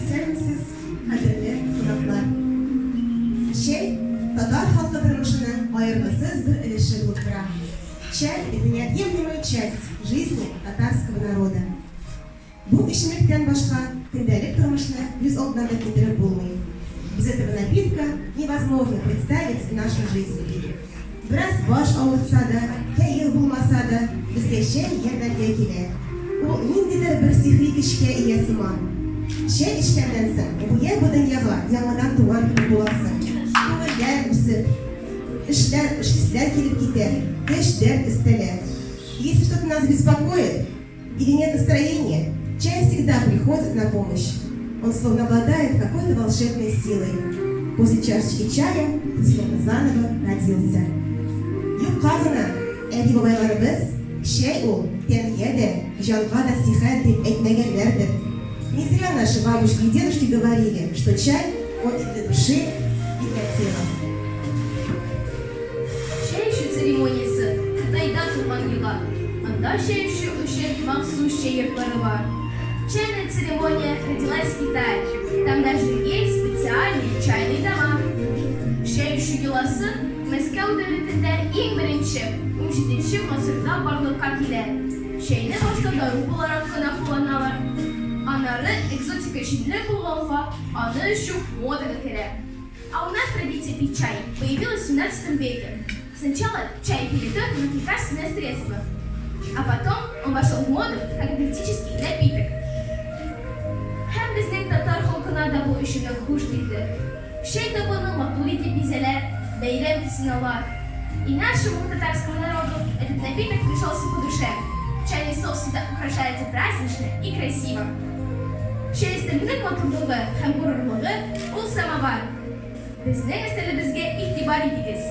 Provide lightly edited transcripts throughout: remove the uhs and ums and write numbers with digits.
Исәнмесез, кадерле кунаклар! Чәй, татар халкы тормышының аерылгысыз бер өлеше булып тора. Чай, это неотъемлемая часть жизни татарского народа. Бу эчемлектән башка көндәлек тормышны күз алдына да китереп булмый. Без этого напитка невозможно представить нашу жизнь. Бераз баш авыртса да, кәеф булмаса да, безгә чәй ярдәмгә килә. Ул ниндидер бер сихри көчкә ия сыман. Чәй эчкәннән соң, гүя бу дөньяга яңадан туган кебек буласың. Күңелләр үсеп, эшләр, эшлиселәр килеп китә, көч, дәрт өстәлә. Если что-то нас беспокоит или нет настроения, чай всегда приходит на помощь. Он словно обладает какой-то волшебной силой. После чашечки чая ты словно заново родился. Юкка гына әби-бабайларыбыз, чәй ул тәнгә дә, җанга да сихәт дип әйтмәгәннәрдер. Не зря наши бабушки и дедушки говорили, что чай, он и для души, и для тела. Чәй эчү церемониясе Кытайда туган йола. Анда чәй эчү өчен махсус чәй йортлары бар. Чайная церемония родилась в Китае. Там даже есть специальные чайные дома. Чәй эчү йоласы Мәскәү дәүләтендә иң беренче, унҗиденче гасырда барлыкка килә. Чәйне башта дару буларак кына кулланалар. Аннары экзотик эчемлек булганга, аны эчү модага керә. А у нас традиция пить чай появилась в 17 веке. Сначала чай пили только как лекарственное средство, а потом он вошел в моду как диетический напиток. Һәм безнең татар халкына да бу эчемлек хуш килде. Чәй табыны матур итеп бизәлә, бәйрәм төсен ала. И нашему татарскому народу этот напиток пришелся по душе. Чайный стол всегда украшается празднично и красиво. Чәй өстәленең матурлыгы һәм горурлыгы, ул самовар. Безнең өстәлебезгә игътибар итегез.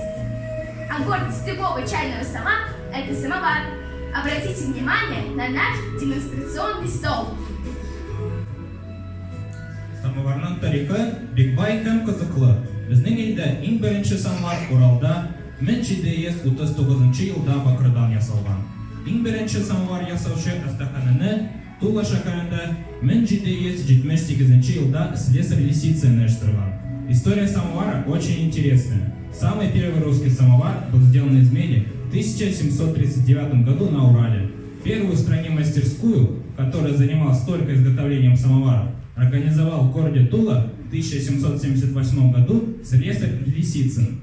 А гордость любого чайного стола, это самовар. Обратите внимание на наш демонстрационный стол. Самоварның тарихы бик бай һәм кызыклы. Безнең илдә иң беренче самовар Уралда 1739 елда бакырдан ясалган. Иң беренче самовар ясаучы остаханәне Тула шәһәрендә 1778 елда слесарь Лисицын оештырган. История самовара очень интересная. Самый первый русский самовар был сделан из меди в 1739 году на Урале. Первую в стране мастерскую, которая занималась только изготовлением самоваров, организовал в городе Тула в 1778 году слесарь Лисицын.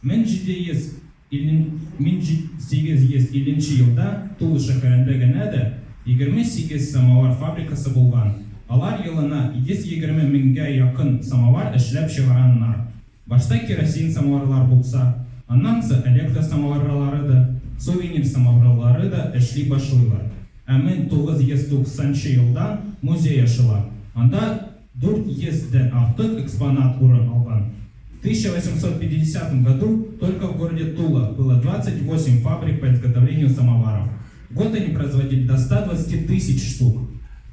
1850 елда Тула шәһәрендә генә дә 28 самовар фабрикасы булган. Алар елына 120 меңгә якын самовар эшләп чыгараннар. Башта керосин самоварлар булса, аннан соң электр самоварлары да, сувенир самоварлары да эшли башлыйлар. Ә 1990 елдан музей ачыла. Анда 400 дән артык экспонат урын алган. В 1850 году только в городе Тула было 28 фабрик по изготовлению самоваров. В год они производили до 120 тысяч штук.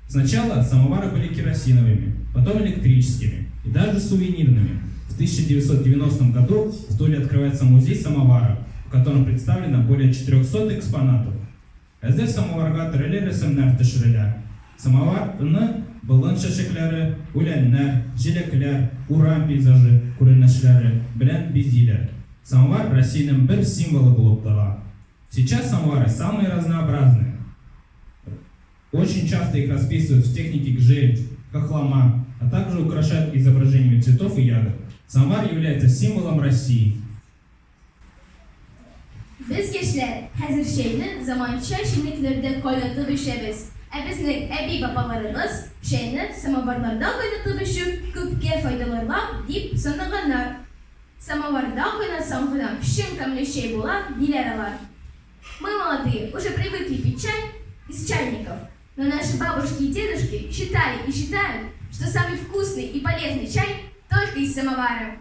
Сначала самовары были керосиновыми, потом электрическими и даже сувенирными. В 1990 году в Туле открывается музей самовара, в котором представлено более 400 экспонатов. Хәзер самоварга төрле рәсемнәр төшерелә. Самоварны болын чәчәкләре, үләннәр, җиләкләр, урам пейзажы күренешләре белән бизиләр. Самовар Россиянең бер символы булып тора. Сейчас самовары самые разнообразные. Очень часто их расписывают в технике гжель, хохлома, а также украшают изображениями цветов и ягод. Самовар является символом России. Без, яшьләр, хәзер чәйне заманча чәйнекләрдә кайнатып эчәбез. Ә безнең әби-бабаларыбыз чәйне самоварларда кайнатып эчү күпкә файдалырак дип санаганнар. Самоварда кайнатсаң гына чын тәмле чәй була, диләр алар. Мы, молодые, уже привыкли пить чай из чайников, но наши бабушки и дедушки считали и считают, что самый вкусный и полезный чай только из самовара.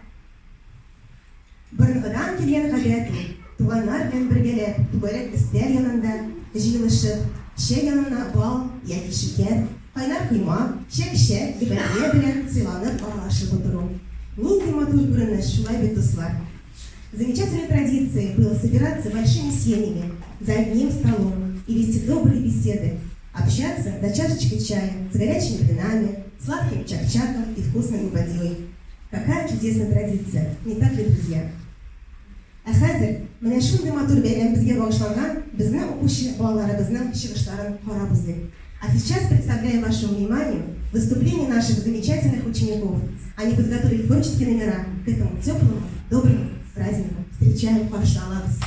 Борынгыдан килгән гадәт ул, туганнар белән бергәләп түгәрәк өстәл янында җыелышып, чәй янына бал яки шикәр, кайнар коймак, чәк-чәк, гөбәдия белән сыйланып аралашып утыру. Нинди матур күренеш, шулай бит, дуслар? Замечательной традицией было собираться большими семьями за одним столом и вести добрые беседы, общаться за чашечкой чая с горячими блинами. сладким чак-чаком и вкусной губадилой. Какая чудесная традиция, не так ли, друзья? Ә хәзер менә шундый матур бәйрәмебезгә багышланган безнең укучы балаларыбызның чыгышларын карап узыйк. А сейчас представляем вашему вниманию выступление наших замечательных учеников. Они подготовили творческие номера к этому теплому, доброму празднику. Встречаем, каршы алабыз.